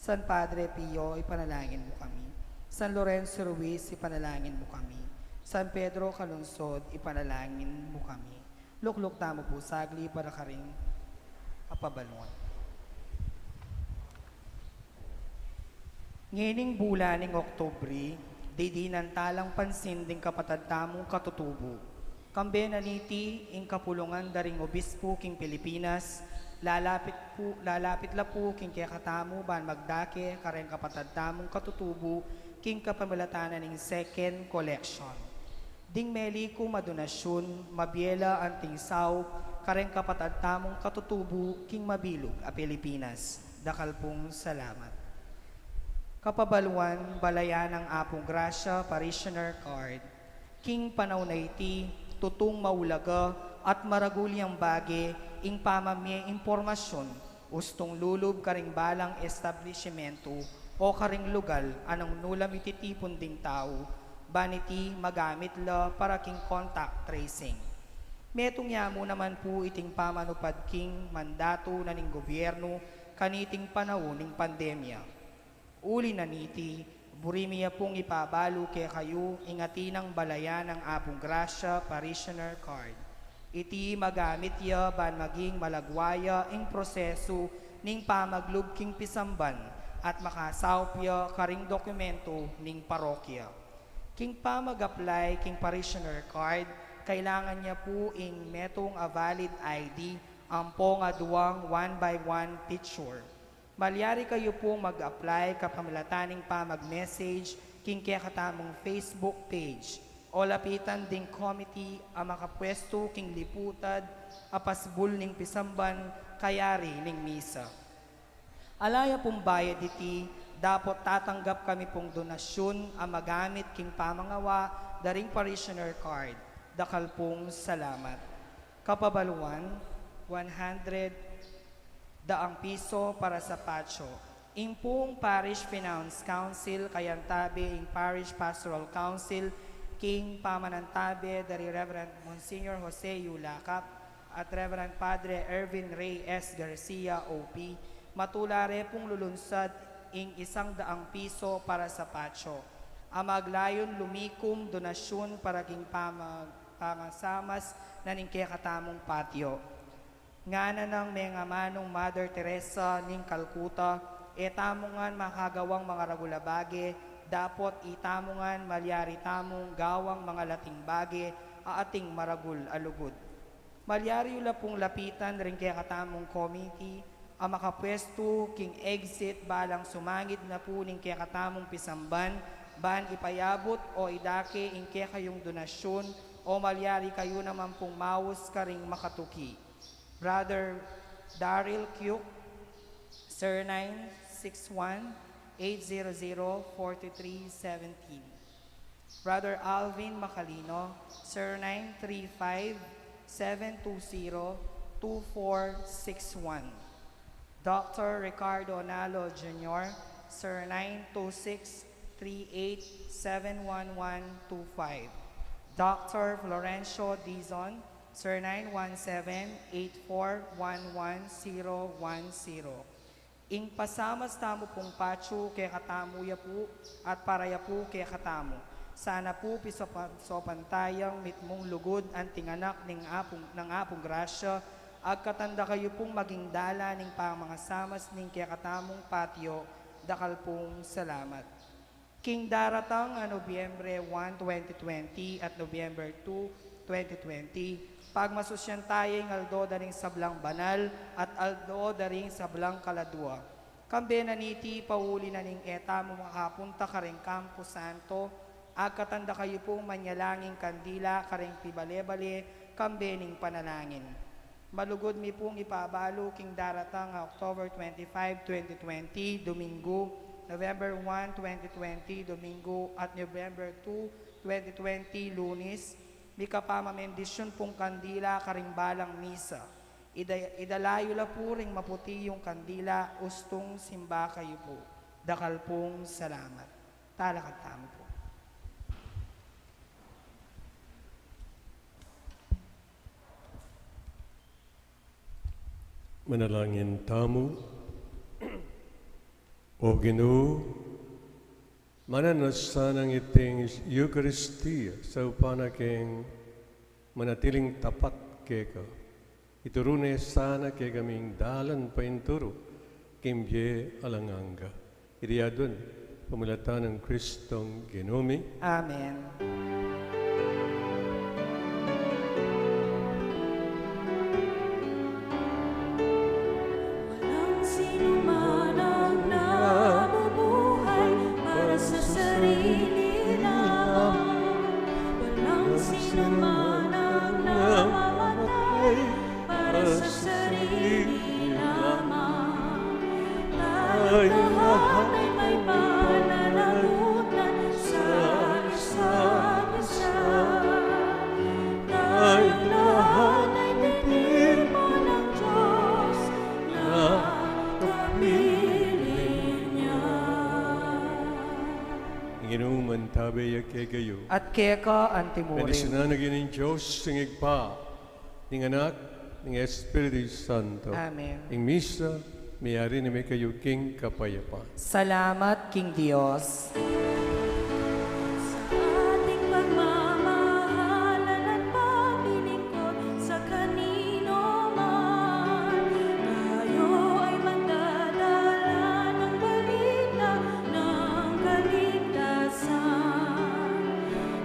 San Padre Pio, ipanalangin mu kami. San Lorenzo Ruiz, ipanalangin mu kami. San Pedro Calungsod, ipanalangin mu kami. Lukluk tamu pu saglit para karing kapabaluan. Ngening bulan ning Oktubre, didinan ta lang pansin ding kapatad tamung katutubu. Kambe na niti ing kapulungan da ring obispu king Pilipinas, lalapit pu, lalapit la pu king kekatamu ban magdake kareng kapatad tamung katutubu king kapamilatan na ning second collection. Ding meliku a donasyun, mabie la anting saup kareng kapatad tamung katutubu king mabilug a Pilipinas. Dakal pung salamat. Kapabaluan, balayan nang Apung Grasya Parishioner Card. King panaun a iti, tutung maulaga at maragul yang bage ing pamamie impormasyun ustung lulub karing balang establisyemento o karing lugal a nung nu la mititipun ding tau, ban iti magamit la para king contact tracing. Metung ya mu naman pu iting pamanupad king mandatu na ning gobyernu kaniting panaun ning pandemya. Uli na niti, Buri mi ya pung ipabalu kekayu ing atin nang balayan nang Apung Grasya parishioner card. Iti magamit ya ban maging malagwa ya ing prosesu ning pamaglub king pisamban at makasaup ya karing dokumentu ning parokya. King pamag-apply king parishioner card, kailangan ya pu ing metung a valid I D ampong aduang one by one picture. Malyari kayu pung mag-apply kapamilatan ning pamag-message king kekatamung Facebook page o lapitan ding committee a makapwestu king liputad a pasbul ning pisamban kayari ning misa. Ala ya pung bayad diti, dapot tatanggap kami pung donasyun a magamit king pamangawa da ring parishioner card. Dakal pung salamat. Kapabaluan, one hundred, daang piso para sa patio. Ing pung Parish Finance Council, kayantabe ing Parish Pastoral Council, king pamanantabe da ri Reverend Monsignor Jose U. Lacap at Reverend Padre Ervin Rey S. Garcia, O P, matula re pung lulunsad ing isang daang piso para sa patio a maglayun lumikum donasyun para king pamag-, pangasamas na ning kekatamung patio. Ngana nang mengamanung Mother Teresa ning Calcutta, e tamu ngan makagawang mangaragul a bage, dapot itamu ngan malyari tamung gawang mangalating bage a ating maragul a lugud. Malyari yu la pung lapitan ring kekatamung committee a makapwestu king exit balang sumangid na pu ning kekatamung pisamban, ban ipayabut o idake ing kekayung donasyun, o malyari kayu naman pung maus karing makatuki. Brother Daryl Q, zero nine six one, eight zero zero, forty-three seventeen. Brother Alvin Macalino, zero nine three five, seven two zero, two four six one. Doctor Ricardo Nalo Junior, zero nine two six three eight seven one one two five. Doctor Florencio Dizon, zero nine one seven eight four one one zero one zero. Ing pasamas tamu pung patio kekatamu ya pu at para ya pu kekatamu. Sana pu pisopan, sopan tayang mitmung lugud anting anak ning Apung, nang Apung Grasya, agkatan da kayu pung maging dalan ning pamangasamas ning kekatamung patio. Dakal pung salamat. King daratang a Nobyembre one, twenty twenty at Nobyembre two, twenty twenty, pagmasusyan taya ing aldo da ring sablang banal at aldo da ring sablang kaladua. Kambe na niti, pauli na ning e tamu makapunta karing kampo santo, agkatan da kayu pung manyalangin kandila karing pibale-bale kambe ning panalangin. Malugud mi pung ipabalu king daratang a October twenty-five, twenty twenty, Domingo, November one, twenty twenty, Domingo, at November two, twenty twenty, Lunes, mikapamamendisyun pung kandila karing balang misa. Ida-, idala yu la pu ring maputi yung kandila, ustung simba kayu pu. Dakal pung salamat. Talakad tamu pu. Manalangin tamu. O Ginu, manan na sanang iting Eukaristia saupan na keng manatiling tapat keka. Ituru ne sana kekami ing dalan painturu king bie alang angga. Iti adwan pamilatan nang Kristong Ginu mi. Amen. Walang sinuman ang nabubuhay para sa sarili lamang. Walang sinuman ang namamatay para sa sarili lamang. Tayong lahat ay may pananagutan sa isa't isa. Tayong lahat ay tinipan ng Diyos na kapiling niya. Ing Ginu mantabe ya kekayu. At keka antimurin. Bendisyunan na kayu ning Dios, ing Ibpa, ning Anak, ning Espiritu Santo. Amen. Ing misa Miyari na mi kayu king kapayapan. Salamat king Dios. Sa ating pagmamahalan at paglilingkod sa kanino man, tayo ay magdadala ng balita ng kaligtasan.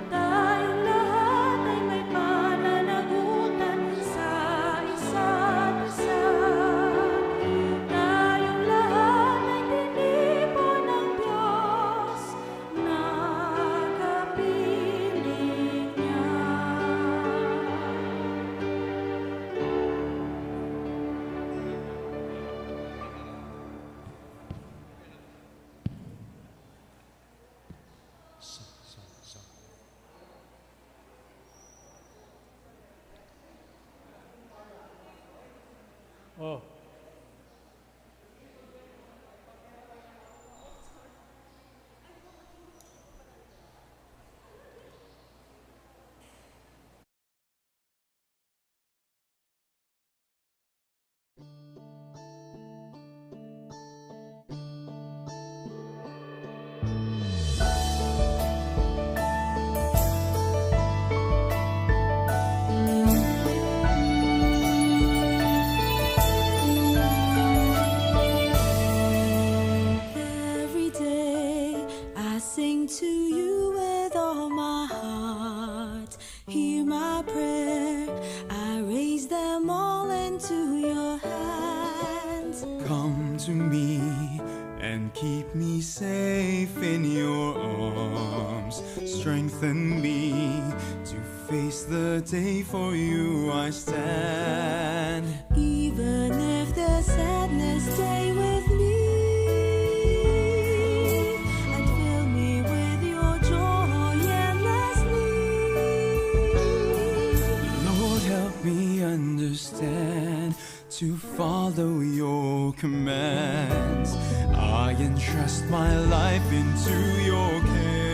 Tayong lahat ay may pananagutan sa isa't isa. Tayong lahat ay tinipon ng Diyos na kapiling niya. Oh. Every day I sing to you with all my heart. Hear my prayer, I raise them all into your hands. Come to me and keep me safe in your arms. Strengthen me to face the day for you I stand. Even if the sadness stay with me, and fill me with your joy endlessly. Lord, help me understand to follow your commands. I entrust my life into your care.